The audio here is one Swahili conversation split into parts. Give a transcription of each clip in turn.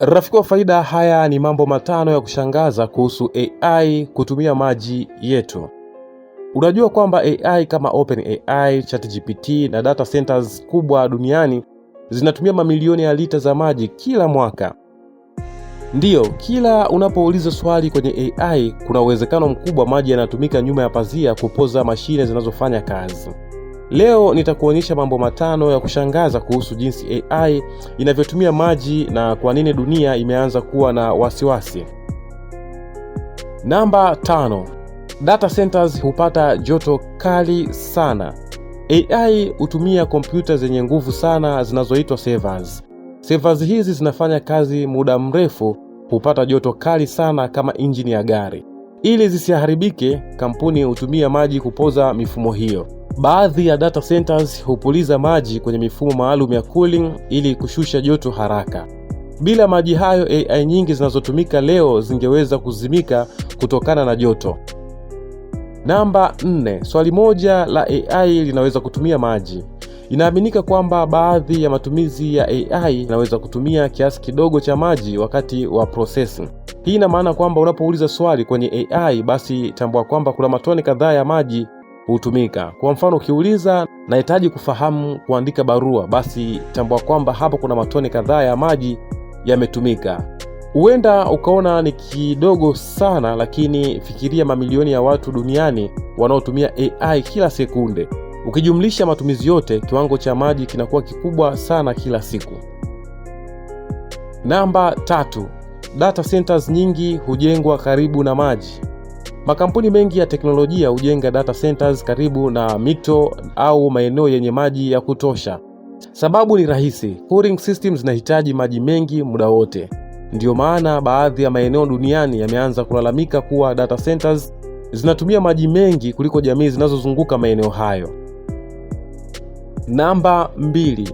Rafiki wa faida, haya ni mambo matano ya kushangaza kuhusu AI kutumia maji yetu. Unajua kwamba AI kama OpenAI, ChatGPT na data centers kubwa duniani zinatumia mamilioni ya lita za maji kila mwaka? Ndiyo, kila unapouliza swali kwenye AI kuna uwezekano mkubwa maji yanatumika nyuma ya pazia kupoza mashine zinazofanya kazi. Leo nitakuonyesha mambo matano ya kushangaza kuhusu jinsi AI inavyotumia maji na kwa nini dunia imeanza kuwa na wasiwasi. Namba 5: data centers hupata joto kali sana. AI hutumia kompyuta zenye nguvu sana zinazoitwa servers. Servers hizi zinafanya kazi muda mrefu, hupata joto kali sana kama injini ya gari. Ili zisiharibike, kampuni hutumia maji kupoza mifumo hiyo. Baadhi ya data centers hupuliza maji kwenye mifumo maalum ya cooling ili kushusha joto haraka. Bila maji hayo, AI nyingi zinazotumika leo zingeweza kuzimika kutokana na joto. Namba 4: swali moja la AI linaweza kutumia maji. Inaaminika kwamba baadhi ya matumizi ya AI inaweza kutumia kiasi kidogo cha maji wakati wa processing. Hii ina maana kwamba unapouliza swali kwenye AI, basi tambua kwamba kuna matone kadhaa ya maji hutumika. Kwa mfano, ukiuliza "nahitaji kufahamu kuandika barua", basi tambua kwamba hapo kuna matone kadhaa ya maji yametumika. Huenda ukaona ni kidogo sana, lakini fikiria mamilioni ya watu duniani wanaotumia AI kila sekunde. Ukijumlisha matumizi yote, kiwango cha maji kinakuwa kikubwa sana kila siku. Namba 3: data centers nyingi hujengwa karibu na maji. Makampuni mengi ya teknolojia hujenga data centers karibu na mito au maeneo yenye maji ya kutosha. Sababu ni rahisi, cooling systems zinahitaji maji mengi muda wote. Ndiyo maana baadhi ya maeneo duniani yameanza kulalamika kuwa data centers zinatumia maji mengi kuliko jamii zinazozunguka maeneo hayo. Namba 2: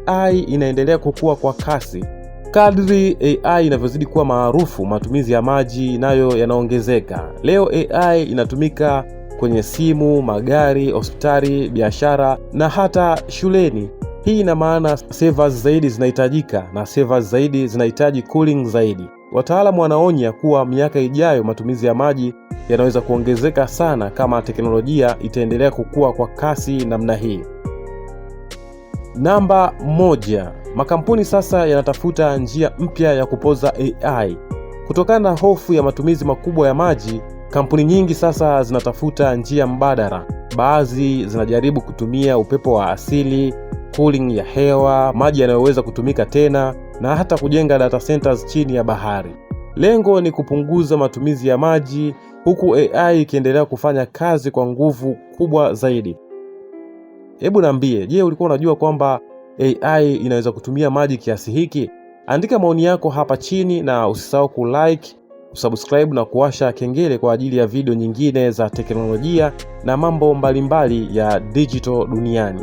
AI inaendelea kukua kwa kasi. Kadri AI inavyozidi kuwa maarufu, matumizi ya maji nayo yanaongezeka. Leo AI inatumika kwenye simu, magari, hospitali, biashara na hata shuleni. Hii ina maana servers zaidi zinahitajika na servers zaidi zinahitaji cooling zaidi. Wataalamu wanaonya kuwa miaka ijayo matumizi ya maji yanaweza kuongezeka sana kama teknolojia itaendelea kukua kwa kasi namna hii. Namba 1: makampuni sasa yanatafuta njia mpya ya kupoza AI. Kutokana na hofu ya matumizi makubwa ya maji, kampuni nyingi sasa zinatafuta njia mbadala. Baadhi zinajaribu kutumia upepo wa asili, cooling ya hewa, maji yanayoweza kutumika tena na hata kujenga data centers chini ya bahari. Lengo ni kupunguza matumizi ya maji huku AI ikiendelea kufanya kazi kwa nguvu kubwa zaidi. Hebu niambie, je, ulikuwa unajua kwamba AI inaweza kutumia maji kiasi hiki? Andika maoni yako hapa chini na usisahau kulike, kusubscribe na kuwasha kengele kwa ajili ya video nyingine za teknolojia na mambo mbalimbali ya digital duniani.